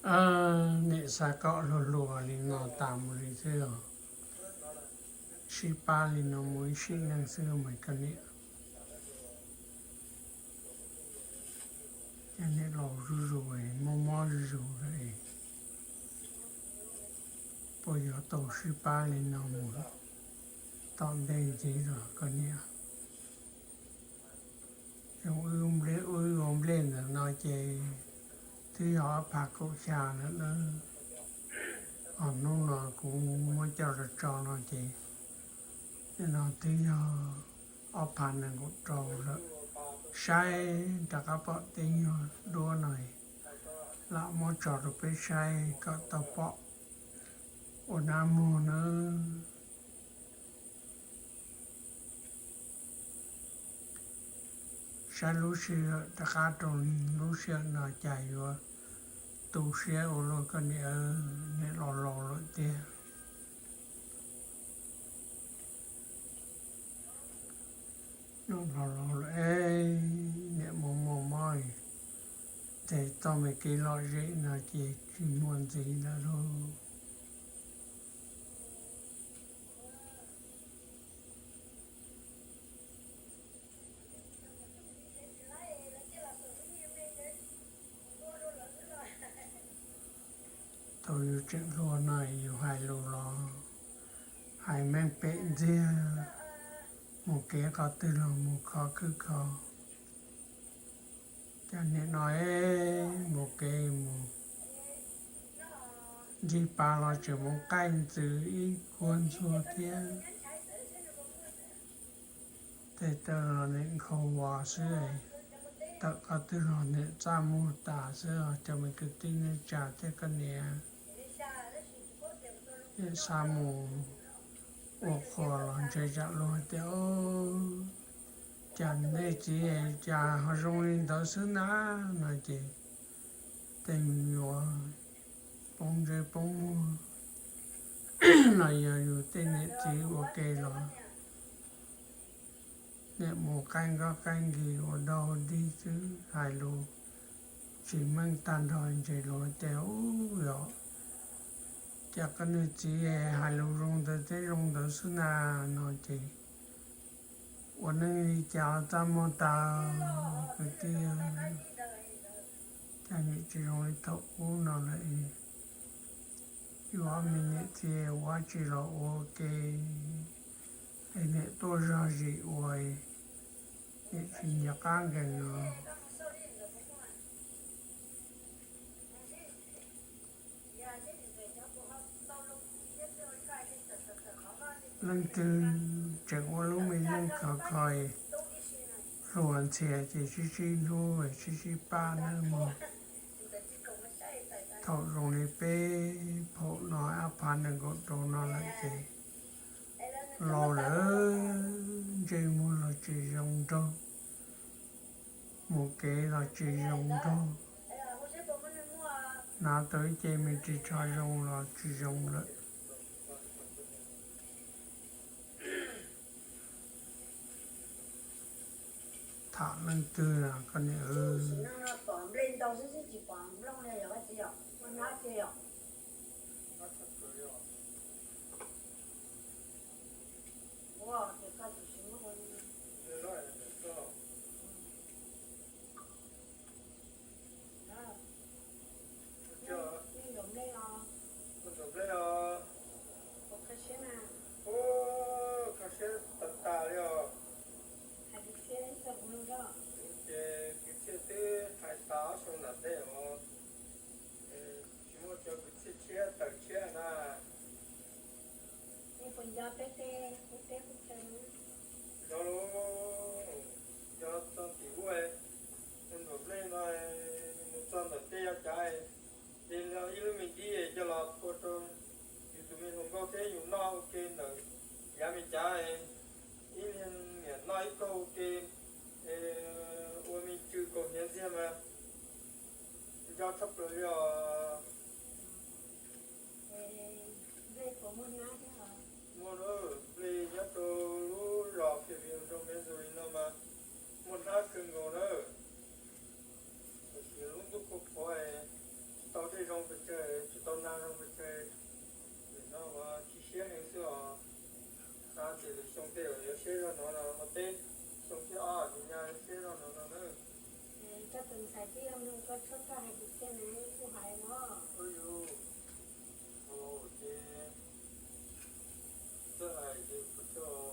Niam xav kom luag hluas li no tas mus li xwb os. Sib pab li no mus ib sim neej xwb mas koj niam. Ces niam laus zuj zus, mob mob zuj zus lawm, puas yuav tau sib pab li no mus tom ntej ntxiv los koj niam? Zoo wb nplej, wb ua nplej ntawm no ces twb yog ob phav kaum xya lawm na. Ho hnub no kuv muab coj los tso no ces nim no twb yog ob phav nees nkaum rau lawm. Saib rov qab pom tej nyuag duab no, lam muab tso rau peb saib kom tau pom ua nab muag nawb. Saib lub sij hawm rov qab rau lub sij hawm no cas yuav tu siab ua luaj koj niam, niam laus laus lawm tiag. Niam laus laus lawm, niam mus muaj mob, ces txoj me kev lom zem no ces tsis muaj ntxiv lawm lauj. Thaum yus tseem hluas no yus hais lus los hais meej pem ntxiag, mus kev qhov twg los mus khov khwb kho. Cas nim no mus kev mus ncig pas los tseem mus qaij ntxws ib kuag ntxhua thiab. Tej tawm los nim nkhaus vos xwb, tawm qhov twg los nim txaj muag tas xwb os cov me kwv tij neej tsa thiab koj niam. Nim xa mus ua qhua los ntshe tsam luag tias, cas nej txiv cas ho zoo li ntawd xwb na, no ces tej me nyuam poob ntsej poob muag los yog yus tej niam txiv ua ke los nim mus qaij nkob qaij nkis ua dog ua dig xwb, hais lus tsis meej tag nrho, ntshe luag tias, u, yog cas koj niag txiv hais lus zoo ntawd thiab zoo ntawd xwb na, no ces ua neej li cas txaj muag tas kwv tij. Cas nim tsis zoo li thaum ub no lawm, yus ob me niam txiv ua dab tsi los ua ke, es nim tuaj zog zis ua, nim tsis nco qab nkees no. Leej twg tseem ua lub me neej khov kho, hluas ntxhias ces sib sib hlub sib sib pab nawb mog. Thaum zoo li peb phaum no nees nkaum rau no lawm ces laus lawm, ntsej muag los tsis zoo nraug, mus kev los tsis zoo nraug, hnav tau ib ce me ris tsho zoo los tsis zoo lawm. Tham leej twg koj niam? Ntxuav nplej os. Ub, kho siab tas tas li os. Ces kwv txhiaj twb hais tas ob xyoo nram ntej os. Tsis muaj cov kwv txhiaj tshiab tawm tshiab na. Nco los, nco txog tim ub, ntxuav nplej no, mus txog ntawm tej yav cav, ces ib lub me dib coj los phua rau yus tus me hluas nkauj thiab yus noj ua ke ntawm yav me cav. Ib niag niam noj ib kaug ua ke, ua me tsw kaus hniav ntxiag mas nco tshaj plaws li os. Muaj na, nplej nyob rau lub zos Fias Vias nroog Miav Zus li no mas muaj hnab kawg nkaus na. Tiam sis lub ntuj qhuav qhuav, tsis tau dej zoo pes tsawg, tsis tau nag zoo pes tsawg, nim no ua chim siab heev xwb os. Xav tias lwm xyoo tej yuav siab zog no no, peb xyoo thib ob ces nyaj siab zog no no na. Koj tus ntxhais twb yog mloog koj tshuab txoj hais kwv txhiaj na, kuj hais no. Ua yus, ua ces txawj hais ces kuv coj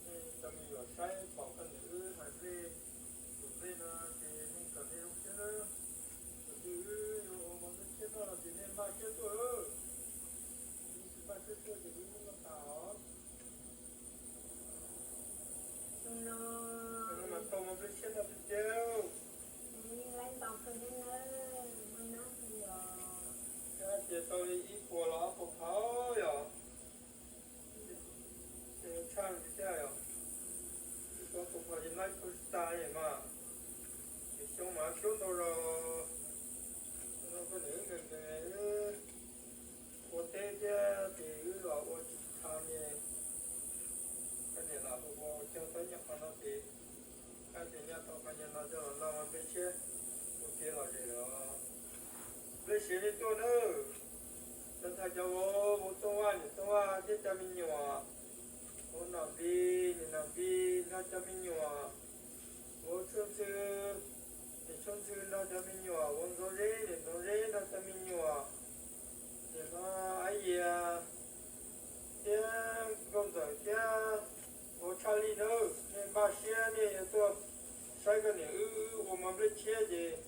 nej cov me nyuam saib pom koj niam wb hais nplej, tus nplej no ces nej kom nej zoo siab na. Tus twg wb yuav ua mov nplej tshiab noj no ces nej npaj siab tuaj lawm. Tsis npaj siab tuaj ces wb muab noj tas os. Mas tau mov nplej tshiab no tiag tiag. Ces tau li ib puas los ob puas phav yom. Tshaj li thiab yom. Ib puas ob puas phav ces noj ib puas tsis tas li mas. Ces xyoo mas coob ntau zog. Koj niam wb nkees nkees wb ua teb thiab ces wb los ua tsis tau li. Koj niam los hu ua cog tau nyuag qhov no ces, hais tias nyob tau qhov nyuag no coj los noj mov nplej tshiab ua ke lom zem os. Nplej siav nej tuaj nawb. Cov ntxhais cov vauv, vauv Tooj Vaj, niam Tooj Vaj thiab cov me nyuam, vauv Nom Npis, niam Nom Npis nrog cov me nyuam, vauv Tshuaj Ntxhw, niam Tshuaj Ntxhw nrog cov me nyuam, vauv Ntxoov Zeb, niam Ntxoov Zeb nrog cov me nyuam, niam no Ab Yias thiab Nkauj Ntxawm thiab vauv Tshaj Lij nawb, nej npaj siab nej yuav tuaj saib koj niam wb ua mov nplej tshiab ces,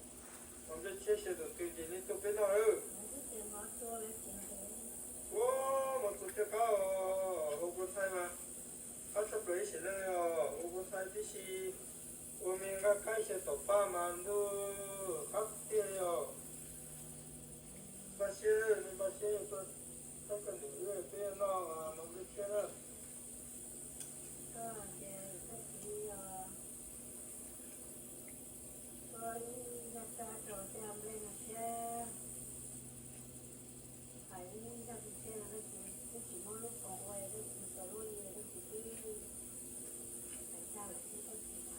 mov nplej tshiab xyaw tus twg ces nej tuaj peb noj nawb. Ua mov txuas thiaj qab os, ua kua ntxhai mas qab tshaj plaws ib sim neej os, ua kua ntxhai tib si ua me nqaij qaib xyaw tom paj mas ntuj qab tiag li os. Npaj siab, nej npaj siab tuaj saib koj niam wb peb noj mov nplej tshiab na. Koj ces koj txiv os, tuaj ib zaj kab rau tej nplej no thiab, hais ib zaj kwv txhiaj no koj txiv twb tsis muab lub koom ua, koj txiv txaus luaj li koj txiv twb hais tag lawm thiab koj txiv hais tau tus no,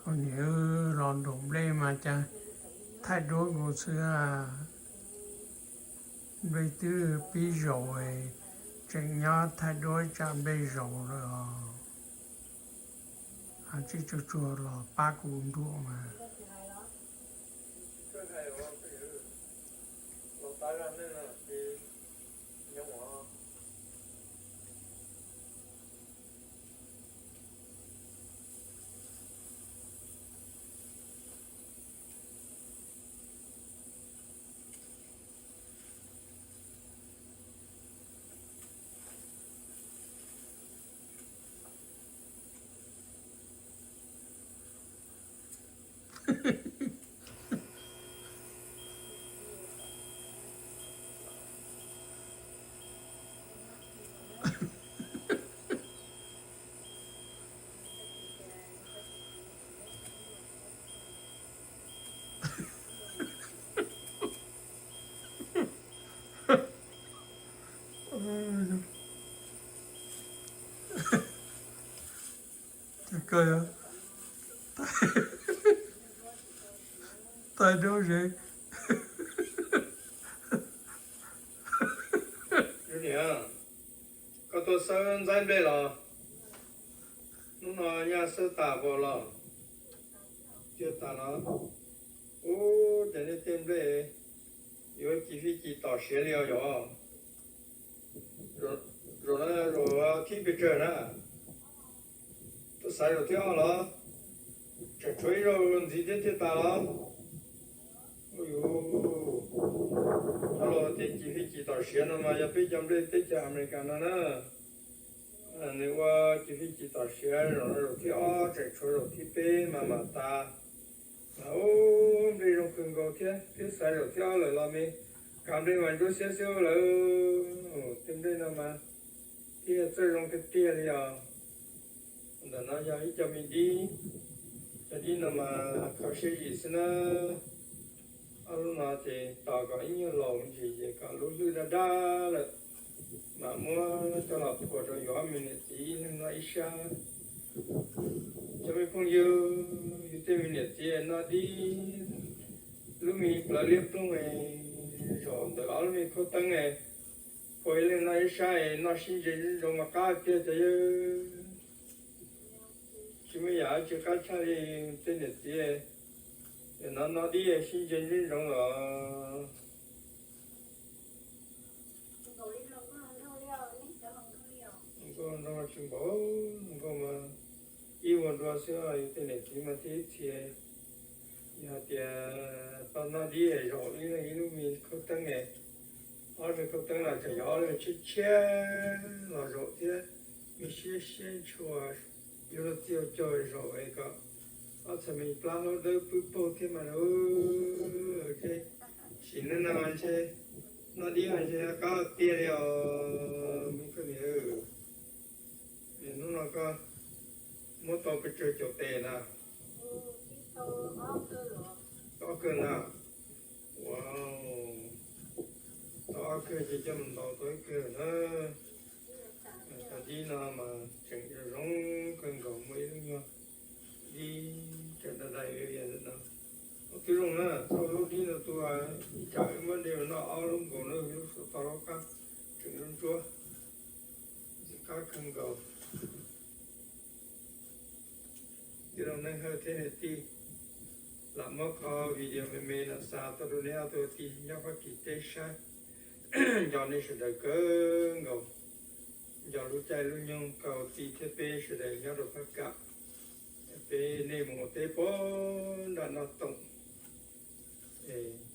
Koj niam los nraum nplej mas cas thaij duab nkaus xwb. Nplej twb pib zaus, tseem nyob thaij duab tsam nplej zaus lawm os. Tsis tsuag tsuag los pab kuv nruam mas. Cov kawg, tais dub zeb. Koj tuaj xawb ntxaib nplej los? Hnub no nyaj xawb tas pom los? Cia tas los. Ub, cas nej tej nplej yuav ci fij ci tom siav li os yom? Zaum no zaum thib pes tsawg na? Tuaj xaiv zaum thib ob los? Tseem tshuav ib zaug ntxiv thiab thiaj tas los? Ub yuv, cov laus tias ci fij ci tom siav no mas yog peb cov nplej teb chaws Amelikas no na. Nws ua ci fij ci tom siav zaum no zaum thib ob, tseem tshuav zaum thib peb mas mam tas. Mas ub, nplej zoo kawg nkaus thiab, twb xaiv zaum thib ob lawm los me, kav nplej mas ntsuab xiab xwb lawm. Tej nplej no mas thiaj txawj zoo tiag tiag li os. Ntawm no yog ib co me dib, cov dib no mas kho siab zim xwb na. Ob lub no ces tos kom ib nyuag laus ntsis ces kom lub hlwb daj daj lawm, mam muab coj los phua rau yus ob me niam txiv ib leeg noj ib sab. Cov me phooj ywg, yus tej me niam txiv noj dib, lub me plawv liab ploog, zaum ntawm ob lub me khaub teeb, phua ib leeg noj ib sab, noj sib ntse ntsoov mas qab tiag cov yawg. Tsis muaj yam tsis qab tshaj li tej niam txiv, no noj dib sib ntse ntsoov los. Nkauj nraug tsis npaum, nkauj mas ib vuag nrua xwb, yus tej niam txiv mas thiaj ib txhia. Yog hais tias tau noj dib zaum ib leeg ib lub me khaub teeb, ob lub me khaub teeb los tseem yog ob lub me tshiab tshiab los zaum thiab, me siab siab ntshua, yuav luag txij ua caug zaum es kom ob txhais me plab hlaub dawb pwb paug thiab mas. Ces sim neej no ntshe noj dib mas ntshe qab tiag li os me koj niam. Hnub no koj muab tau pes tsawg caum tes na? Ob kawg na. Ua, tau ob kawg ces coj mus ntaus tau ib kawg na. Cov dib no mas tseem zoo kawg nkaus, muaj ib lub nyuag dib tseem dai dai li ntawm no. Ub, twb zoo na, tau lub dib no tua ib tsam wb muab de mus noj ob lub nkaus na, lub suav tau lub qab tseem ntsuab ntsuab, ntxim qab kawg nkaus. Tij laug Neej Hawj thiab niam tij, lam muab qhov video me me no xa tuaj rau neb ob tug tij nyob Fab Kis teb saib, nco nej sawv daws kawg nkaus, nco lub caij lub nyoog kaum tij thiab peb sawv daws nyob rau Fab Kam, peb nej mus ua teb puag nram Naj Toom, es